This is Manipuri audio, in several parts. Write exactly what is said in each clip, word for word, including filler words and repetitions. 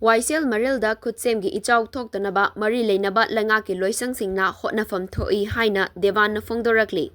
ꯋꯥꯏꯁꯦꯜ ꯃꯔꯤꯜꯗ ꯈꯨꯠꯁꯦꯝꯒꯤ ꯏꯆꯥꯎ ꯊꯣꯛꯇꯅꯕ ꯃꯔꯤ ꯂꯩꯅꯕ ꯂꯩꯉꯥꯛꯀꯤ ꯂꯣꯏꯁꯪꯁꯤꯡꯅ ꯍꯣꯠꯅꯐꯝ ꯊꯣꯛꯏ ꯍꯥꯏꯅ ꯗꯦꯋꯥꯟꯅ ꯐꯣꯡꯗꯣꯔꯛꯂꯤ꯫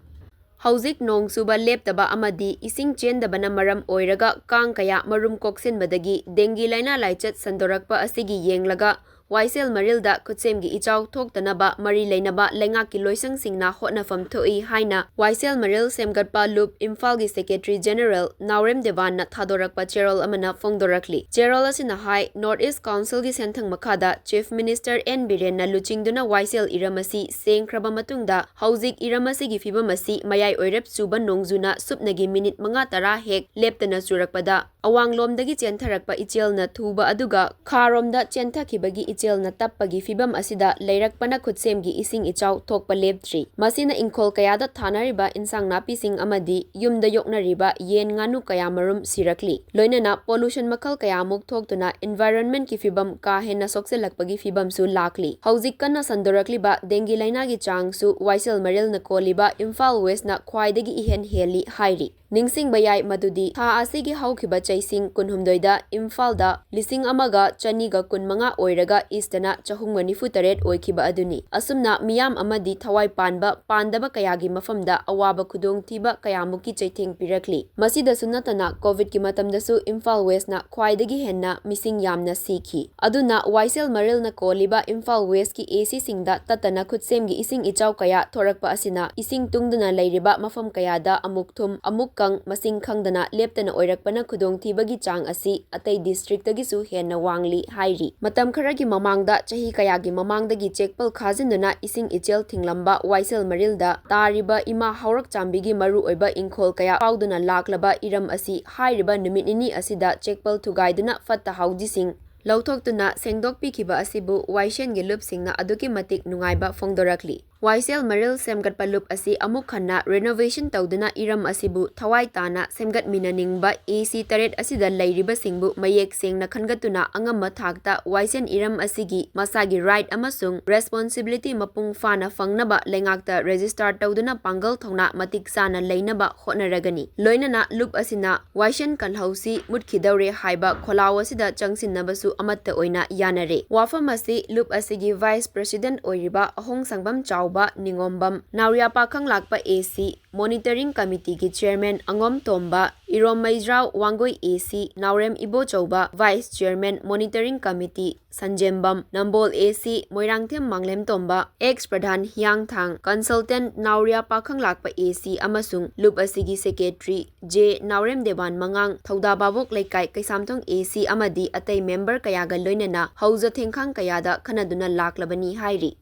ꯍꯧꯖꯤꯛ ꯅꯣꯡ ꯆꯨꯕ ꯂꯦꯞꯇꯕ ꯑꯃꯗꯤ ꯏꯁꯤꯡ ꯆꯦꯟꯗꯕꯅ ꯃꯔꯝ ꯑꯣꯏꯔꯒ ꯀꯥꯡ ꯀꯌꯥ ꯃꯔꯨꯝ ꯀꯣꯛꯁꯤꯟꯕꯗꯒꯤ ꯗꯦꯡꯒꯤ ꯂꯥꯏꯅꯥ ꯂꯥꯏꯆꯠ ꯁꯟꯗꯣꯔꯛꯄ ꯑꯁꯤꯒꯤ ꯌꯦꯡꯂꯒ ꯋꯥꯏꯁꯦꯜ ꯃꯔꯤꯜꯗ ꯈꯨꯠꯁꯦꯝꯒꯤ ꯏꯆꯥꯎ ꯊꯣꯛꯇꯅꯕ ꯃꯔꯤ ꯂꯩꯅꯕ ꯂꯩꯉꯥꯛꯀꯤ ꯂꯣꯏꯁꯪꯁꯤꯡꯅ ꯍꯣꯠꯅꯐꯝ ꯊꯣꯛꯏ ꯍꯥꯏꯅ ꯋꯥꯏꯁꯦꯜ ꯃꯔꯤꯜ ꯁꯦꯝꯒꯠꯄ ꯂꯨꯞ ꯏꯝꯐꯥꯜꯒꯤ ꯁꯦꯀ꯭ꯔꯦꯇꯔꯤ ꯖꯦꯅꯔꯦꯜ ꯅꯥꯎꯔꯦꯝ ꯗꯦꯋꯥꯟꯅ ꯊꯥꯗꯣꯔꯛꯄ ꯆꯦꯔꯣꯜ ꯑꯃꯅ ꯐꯣꯡꯗꯣꯔꯛꯂꯤ꯫ ꯆꯦꯔꯣꯜ ꯑꯁꯤꯅ ꯍꯥꯏ, ꯅꯣꯔꯠ ꯏꯁ ꯀꯥꯎꯟꯁꯤꯜꯒꯤ ꯁꯦꯟꯊꯪ ꯃꯈꯥꯗ ꯆꯤꯐ ꯃꯤꯅꯤꯁꯇꯔ ꯑꯦꯟ ꯕꯤꯔꯦꯟꯅ ꯂꯨꯆꯤꯡꯗꯨꯅ ꯋꯥꯏꯁꯦꯜ ꯏꯔꯝ ꯑꯁꯤ ꯁꯦꯡꯈ꯭ꯔꯕ ꯃꯇꯨꯡꯗ ꯍꯧꯖꯤꯛ ꯏꯔꯝ ꯑꯁꯤꯒꯤ ꯐꯤꯕꯝ ꯑꯁꯤ ꯃꯌꯥꯏ ꯑꯣꯏꯔꯞ ꯆꯨꯕ ꯅꯣꯡꯖꯨꯅ ꯁꯨꯞꯅꯒꯤ ꯃꯤꯅꯤꯠ ꯃꯉꯥ ꯇꯔꯥ ꯍꯦꯛ ꯂꯦꯞꯇꯅ ꯆꯨꯔꯛꯄꯗ ꯑꯋꯥꯡꯂꯣꯝꯗꯒꯤ ꯆꯦꯟꯊꯔꯛꯄ ꯏꯆꯦꯜꯅ ꯊꯨꯕ ꯑꯗꯨꯒ ꯈꯥꯔꯣꯝꯗ ꯆꯦꯟꯊꯈꯤꯕꯒꯤ ꯏꯆꯦꯜꯅ ꯇꯞꯄꯒꯤ ꯐꯤꯕꯝ ꯑꯁꯤꯗ ꯂꯩꯔꯛꯄꯅ ꯈꯨꯠꯁꯦꯝꯒꯤ ꯏꯁꯤꯡ ꯏꯆꯥꯎ ꯊꯣꯛꯄ ꯂꯦꯞꯇ꯭ꯔꯤ꯫ ꯃꯁꯤꯅ ꯏꯪꯈꯣꯜ ꯀꯌꯥꯗ ꯊꯥꯅꯔꯤꯕ ꯏꯟꯁꯥꯡ ꯅꯥꯄꯤꯁꯤꯡ ꯑꯃꯗꯤ ꯌꯨꯝꯗ ꯌꯣꯛꯅꯔꯤꯕ ꯌꯦꯟ ꯉꯥꯅꯨ ꯀꯌꯥꯃꯔꯨꯝ ꯁꯤꯔꯛꯂꯤ꯫ ꯂꯣꯏꯅꯅ pollution ꯃꯈꯜ ꯀꯌꯥꯃꯨꯛ ꯊꯣꯛꯇꯨꯅ environment ꯀꯤ ꯐꯤꯕꯝ ꯀꯥ ꯍꯦꯟꯅ ꯁꯣꯛꯆꯤꯜꯂꯛꯄꯒꯤ ꯐꯤꯕꯝꯁꯨ ꯂꯥꯛꯂꯤ꯫ ꯍꯧꯖꯤꯛ ꯀꯟꯅ ꯁꯟꯗꯣꯔꯛꯂꯤꯕ ꯗꯦꯡꯒꯤ ꯂꯥꯏꯅꯥꯒꯤ ꯆꯥꯡꯁꯨ ꯋꯥꯏꯁꯦꯜ ꯃꯔꯤꯜꯅ ꯀꯣꯜꯂꯤꯕ ꯏꯝꯐꯥꯜ ꯋꯦꯁꯅ ꯈ꯭ꯋꯥꯏꯗꯒꯤ ꯏꯍꯦꯟ ꯍꯦꯜꯂꯤ ꯍꯥꯏꯔꯤ꯫ ꯅꯤꯡꯁꯤꯡꯕ ꯌꯥꯏ ꯃꯗꯨꯗꯤ ꯊꯥ ꯑꯁꯤꯒꯤ ꯍꯧꯈꯤꯕ ꯆꯩꯁꯤꯡ ꯀꯨꯟꯍꯨꯝꯗꯣꯏꯗ ꯏꯝꯐꯥꯜꯗ ꯂꯤꯁꯤꯡ ꯑꯃꯒ ꯆꯅꯤꯒ ꯀꯨꯟꯃꯉꯥ ꯑꯣꯏꯔꯒ ꯏꯁꯇꯅ ꯆꯍꯨꯝꯒ ꯅꯤꯐꯨ ꯇꯔꯦꯠ ꯑꯣꯏꯈꯤꯕ ꯑꯗꯨꯅꯤ꯫ ꯑꯁꯨꯝꯅ ꯃꯤꯌꯥꯝ ꯑꯃꯗꯤ ꯊꯋꯥꯏ ꯄꯥꯟꯕ ꯄꯥꯟꯗꯕ ꯀꯌꯥꯒꯤ ꯃꯐꯝꯗ ꯑꯋꯥꯕ ꯈꯨꯗꯣꯡꯊꯤꯕ ꯀꯌꯥꯃꯨꯛꯀꯤ ꯆꯩꯊꯦꯡ ꯄꯤꯔꯛꯂꯤ꯫ ꯃꯁꯤꯗꯁꯨ ꯅꯠꯇꯅ ꯀꯣꯚꯤꯗꯀꯤ ꯃꯇꯝꯗꯁꯨ ꯏꯝꯐꯥꯜ ꯋꯦꯁꯅ ꯈ꯭ꯋꯥꯏꯗꯒꯤ ꯍꯦꯟꯅ ꯃꯤꯁꯤꯡ ꯌꯥꯝꯅ ꯁꯤꯈꯤ꯫ ꯑꯗꯨꯅ ꯋꯥꯏꯁꯦꯜ ꯃꯔꯤꯜꯅ ꯀꯣꯜꯂꯤꯕ ꯏꯝꯐꯥꯜ ꯋꯦꯁꯀꯤ ꯑꯦ ꯁꯤꯁꯤꯡꯗ ꯇꯠꯇꯅ ꯈꯨꯠꯁꯦꯝꯒꯤ ꯏꯁꯤꯡ ꯏꯆꯥꯎ ꯀꯌꯥ ꯊꯣꯔꯛꯄ ꯑꯁꯤꯅ ꯏꯁꯤꯡ ꯇꯨꯡꯗꯨꯅ ꯂꯩꯔꯤꯕ ꯃꯐꯝ ꯀꯌꯥꯗ ꯑꯃꯨꯛ ꯊꯨꯝ, ꯑꯃꯨꯛ ꯀꯪ, ꯃꯁꯤꯡ ꯈꯪꯗꯅ ꯂꯦꯞꯇꯅ ꯑꯣꯏꯔꯛꯄꯅ ꯈꯨꯗꯣꯡꯊꯤꯕꯒꯤ ꯆꯥꯡ ꯑꯁꯤ ꯑꯇꯩ ꯗꯤꯁꯇ꯭ꯔꯤꯛꯇꯒꯤꯁꯨ ꯍꯦꯟꯅ ꯋꯥꯡꯂꯤ ꯍꯥꯏꯔꯤ꯫ ꯃꯇꯝ ꯈꯔꯒꯤ ꯃꯃꯥꯡꯗ ꯆꯍꯤ ꯀꯌꯥꯒꯤ ꯃꯃꯥꯡꯗꯒꯤ ꯆꯦꯛꯄꯜ ꯈꯥꯖꯤꯟꯗꯨꯅ ꯏꯁꯤꯡ ꯏꯆꯦꯜ ꯊꯤꯡꯂꯝꯕ ꯋꯥꯏꯁꯦꯜ ꯃꯔꯤꯜꯗ ꯇꯥꯔꯤꯕ ꯏꯃꯥ ꯍꯧꯔꯛꯆꯥꯝꯕꯤꯒꯤ ꯃꯔꯨꯑꯣꯏꯕ ꯏꯪꯈꯣꯜ ꯀꯌꯥ ꯐꯥꯎꯗꯨꯅ ꯂꯥꯛꯂꯕ ꯏꯔꯝ ꯑꯁꯤ ꯍꯥꯏꯔꯤꯕ ꯅꯨꯃꯤꯠ ꯅꯤꯅꯤ ꯑꯁꯤꯗ ꯆꯦꯛꯄꯜ ꯊꯨꯒꯥꯏꯗꯨꯅ ꯐꯠꯇ ꯍꯥꯎꯗꯤꯁꯤꯡ ꯂꯧꯊꯣꯛꯇꯨꯅ ꯁꯦꯡꯗꯣꯛꯄꯤꯈꯤꯕ ꯑꯁꯤꯕꯨ ꯋꯥꯏꯁꯦꯟꯒꯤ ꯂꯨꯞꯁꯤꯡꯅ ꯑꯗꯨꯛꯀꯤ ꯃꯇꯤꯛ ꯅꯨꯡꯉꯥꯏꯕ ꯐꯣꯡꯗꯣꯔꯛꯂꯤ꯫ ꯋꯥꯏꯁꯦꯜ ꯃꯔꯤꯜ ꯁꯦꯝꯒꯠꯄ ꯂꯨꯞ ꯑꯁꯤ ꯑꯃꯨꯛ ꯍꯟꯅ renovation ꯇꯧꯗꯨꯅ ꯏꯔꯝ ꯑꯁꯤꯕꯨ ꯊꯋꯥꯏ ꯇꯥꯅ ꯁꯦꯝꯒꯠꯃꯤꯟꯅꯅꯤꯡꯕ AC ꯇꯔꯦꯠ ꯑꯁꯤꯗ ꯂꯩꯔꯤꯕꯁꯤꯡꯕꯨ ꯃꯌꯦꯛ ꯁꯦꯡꯅ ꯈꯟꯒꯠꯇꯨꯅ ꯑꯉꯝꯕ ꯊꯥꯛꯇ ꯋꯥꯏꯁꯦꯟ ꯏꯔꯝ ꯑꯁꯤꯒꯤ ꯃꯁꯥꯒꯤ right ꯑꯃꯁꯨꯡ responsibility ꯃꯄꯨꯡ ꯐꯥꯅ ꯐꯪꯅꯕ ꯂꯩꯉꯥꯛꯇ register ꯇꯧꯗꯨꯅ ꯄꯥꯡꯒꯜ ꯊꯧꯅꯥ ꯃꯇꯤꯛ ꯆꯥꯅ ꯂꯩꯅꯕ ꯍꯣꯠꯅꯔꯒꯅꯤ꯫ ꯂꯣꯏꯅꯅ ꯂꯨꯞ ꯑꯁꯤꯅ ꯋꯥꯏꯁꯦꯟ ꯀꯜꯍꯧꯁꯤ ꯃꯨꯠꯈꯤꯗꯧꯔꯦ ꯍꯥꯏꯕ ꯈꯣꯜꯂꯥꯎ ꯑꯁꯤꯗ ꯆꯪꯁꯤꯟꯅꯕꯁꯨ ꯑꯃꯠꯇ ꯑꯣꯏꯅ ꯌꯥꯅꯔꯦ꯫ ꯋꯥꯐꯝ ꯑꯁꯤ ꯂꯨꯞ ꯑꯁꯤꯒꯤ vice president ꯑꯣꯏꯔꯤꯕ ꯑꯍꯣꯡꯁꯪꯕꯝ ꯆꯥꯎꯕ ꯅꯤꯉꯣꯝꯕꯝ, ꯅꯥꯎꯔꯤꯌꯥ ꯄꯥꯈꯪꯂꯥꯛꯄ AC monitoring committeeꯒꯤ chairman ꯑꯉꯣꯝ ꯇꯣꯝꯕ, ꯏꯔꯣꯝ ꯃꯩꯖ꯭ꯔꯥꯎ ꯋꯥꯡꯒꯣꯏ AC ꯅꯥꯎꯔꯦꯝ Ibochouba, vice chairman monitoring committee ꯁꯟꯖꯦꯝꯕꯝ, ꯅꯝꯕꯣꯜ AC ꯃꯣꯏꯔꯥꯡꯊꯦꯝ ꯃꯥꯡꯂꯦꯝꯇꯣꯝꯕ, ex ꯄ꯭ꯔꯙꯥꯟ ꯍꯤꯌꯥꯡꯊꯥꯡ, consultant ꯅꯥꯎꯔꯤꯌꯥ ꯄꯥꯈꯪꯂꯥꯛꯄ AC ꯑꯃꯁꯨꯡ ꯂꯨꯞ ꯑꯁꯤꯒꯤ secretary J ꯅꯥꯎꯔꯦꯝ ꯗꯦꯕꯥꯟ ꯃꯉꯥꯡ, ꯊꯧꯗꯥ ꯚꯥꯕꯣꯛ ꯂꯩꯀꯥꯏ ꯀꯩꯁꯥꯝꯊꯣꯡ AC ꯑꯃꯗꯤ ꯑꯇꯩ member ꯀꯌꯥꯒ ꯂꯣꯏꯅꯅ ꯍꯧꯖ ꯊꯦꯡꯈꯥꯡ ꯀꯌꯥꯗ ꯈꯟꯅꯗꯨꯅ ꯂꯥꯛꯂꯕꯅꯤ ꯍꯥꯏꯔꯤ꯫